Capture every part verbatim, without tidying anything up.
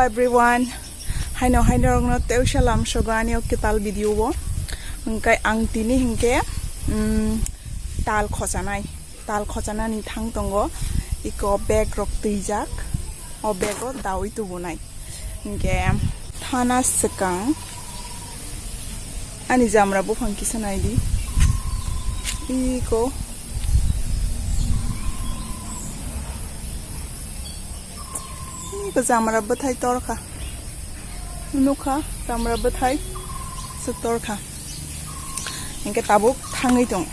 Everyone, haino haino rokno tei salam sogo ani o kwtal video o. Hwnkhe ang tini hwnkhe, mm, tal khochanai, tal khochanani thang tongo. Iko bag rok twijak, o bag o dawi tubunai. Hwnkhe thana swkang ani jamra buphang kisa naidi. Iko Iko jamra bwthai torkha. Nukha jamra bwthai se torkha. Hwnkhe tabuk thangwi tong.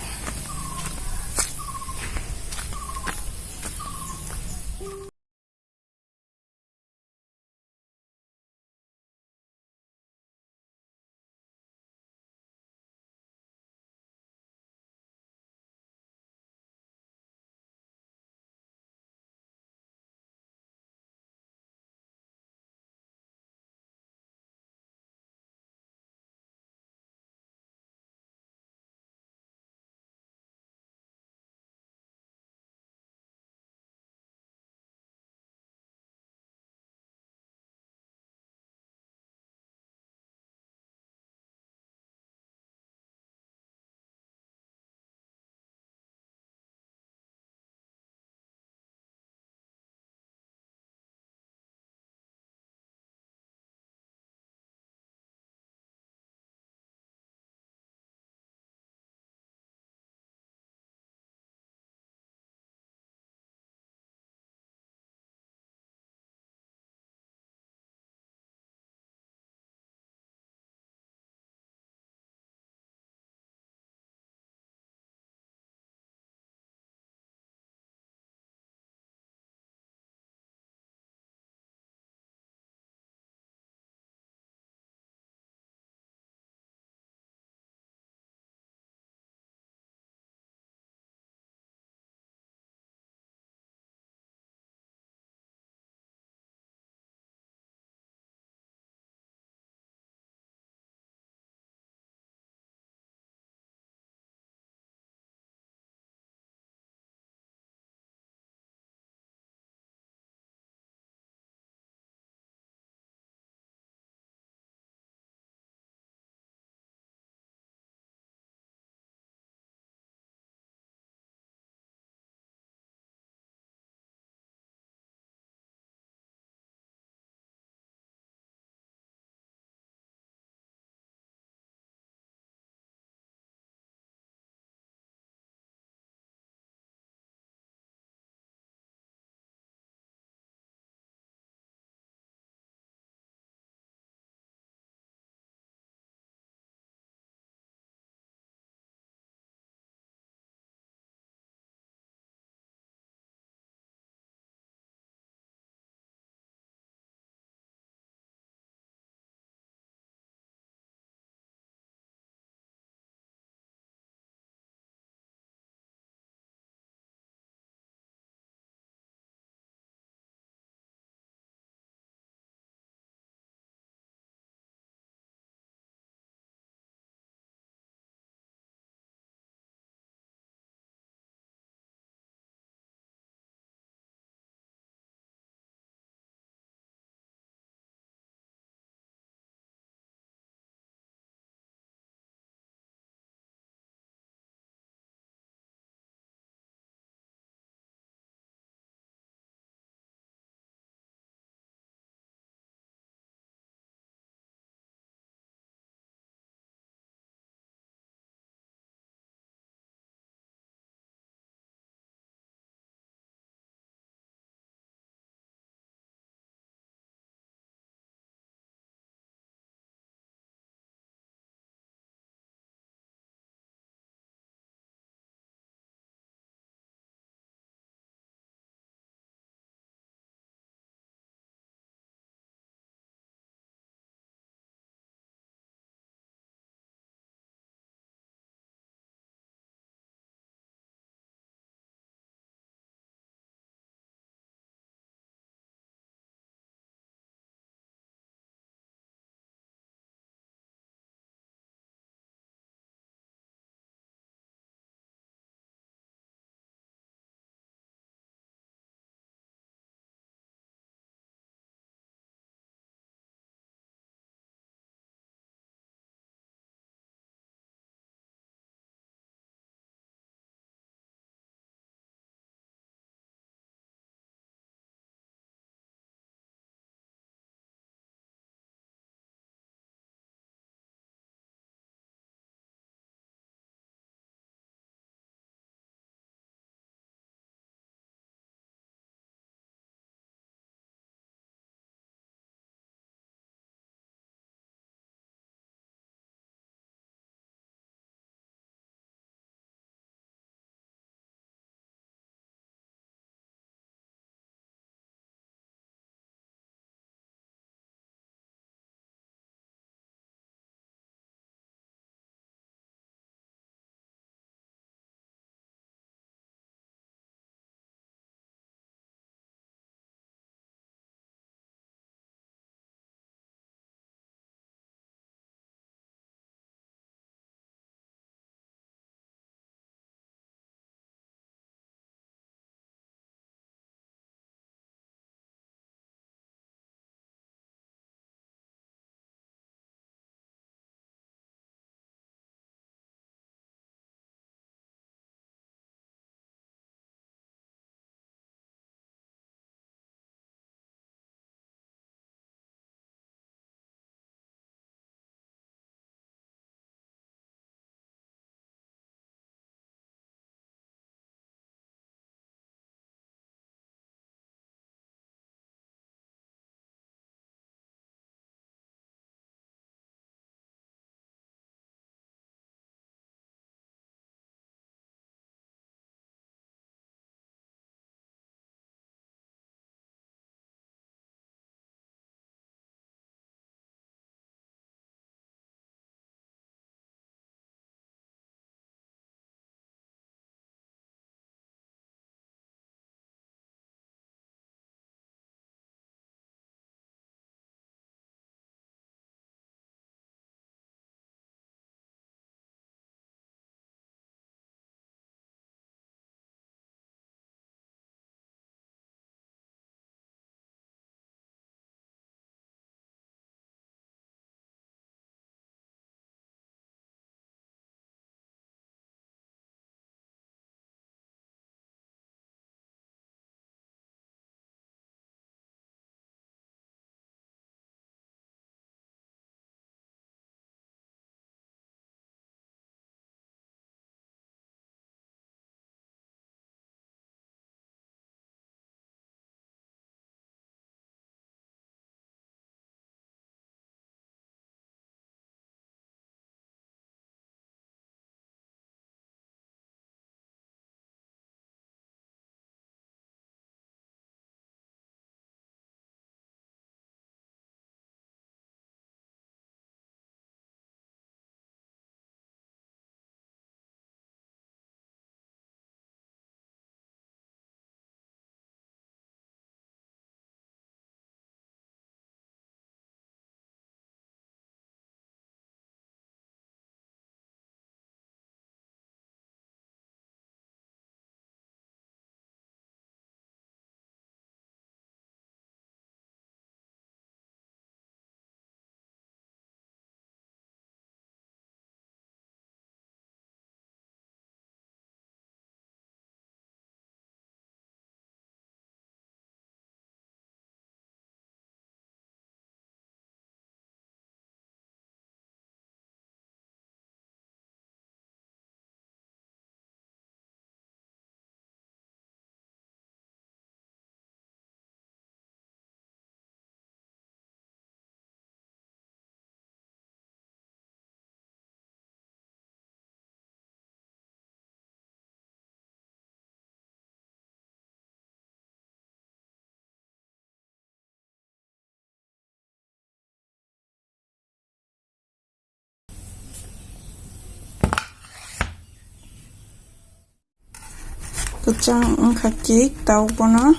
Kwchang wngkha cake, tabuk bono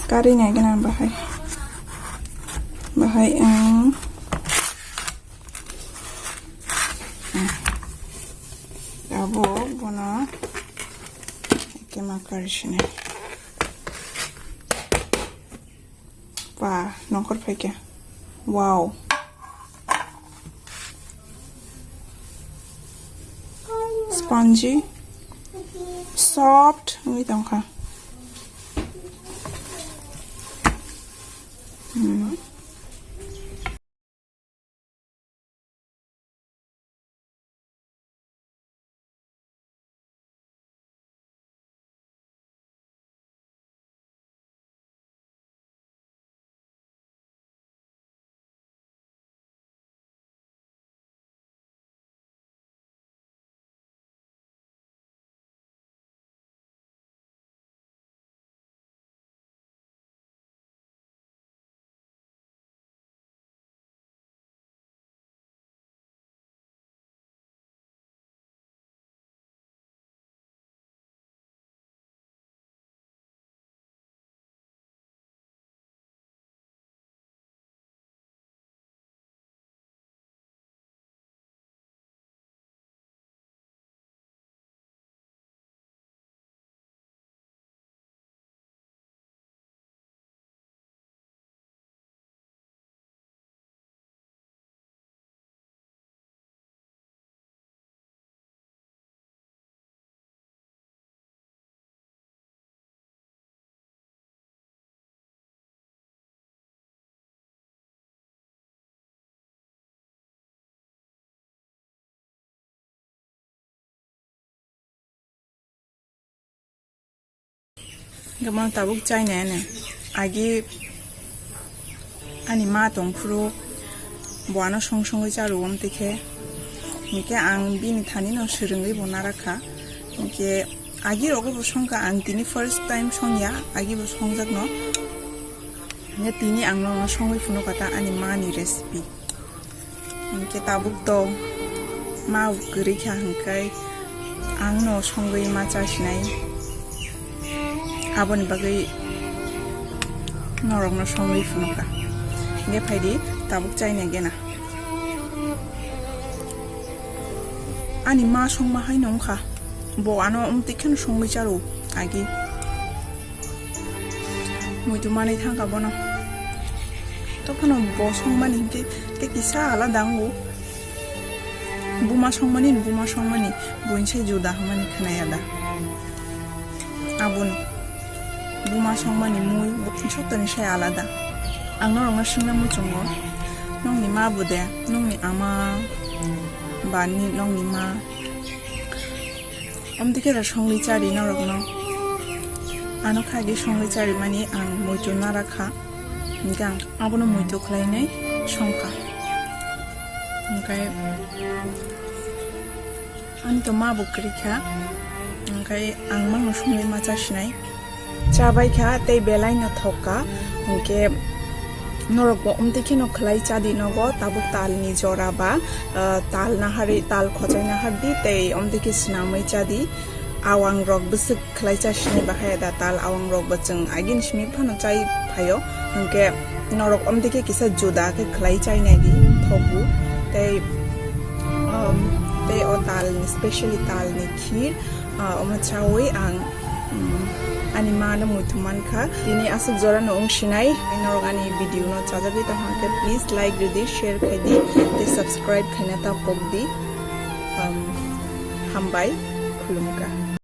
karwi nai gana bahai. Bahai ang tabuk bono kema karwi sinai. Ba, nongkhor phaikha. Wow. Spongy. Soft wngwi tongkha. Hmm. Gama tabuk chaina ene. Agi ani ma tongphuru bo ano song songwi charu wng tikhe. Hinkhe ang bini thani no swrwngwi bo narakha. Hinkhe agi rogo bo songkha, ang tini first time songya, agi bo songjak no. Hinkhe tini ang no songwi phunukha ta ani ma ni recipe. Hinkhe tabuk to ma kwrwi kha, hinkhe ang no songwi ma chasinai, aboni bagwi norok no songwi phunukha. Hinkhe phaidi tabuk chaina gena. Ani ma songma haino wngkha, bo ano umtwi kheno songwi charo agi. Muitu manwi thangkha bono. Tophano bo songmani hinkhe tei kisa alada wngo. Buma songmani, buma songmani, buini sai juda hwnmani khnaya da. Aboni buma songmani mui jottoni sai alada. Ang norokno swngna muchungo, nongni ma bo de, nongni ama ba ni nongni ma? Omtwi khe da songwi chari norokno. Ano khagwi songwi charimani ang muitu narakha. Hinkhe ang abono muitu khlainai songkha. Hinkhe ani to ma bo kwrwi kha. Hinkhe ang mangno songwi ma chasinai. Chabai kha tei belai no thok kha. Hinkhe norok bo omtwi kheno khlai chadi nogo, tabuk tal ni jora ba, ah, tal naharwi, tal khochai nahardi tei omtwi khe swnamwi chadi. Awang rok bwswk khlai chasinai bahai da, tal awang rok bo chwng agini simi phano chai phaio. Hinkhe norok omtwi khe kisa juda khe khlai chainai di thogo. Tei, um, tei o tal ni, specially tal ni khir, ah, omo chawi ang, um, ani ma no muitu mankha. Tini aswk jora no wng sinai. Norok ani video no chajagwi tongkha khe please like rwdi, share khaidi, tei subscribe khaina ta pokdi. Um, hambai, khulumkha.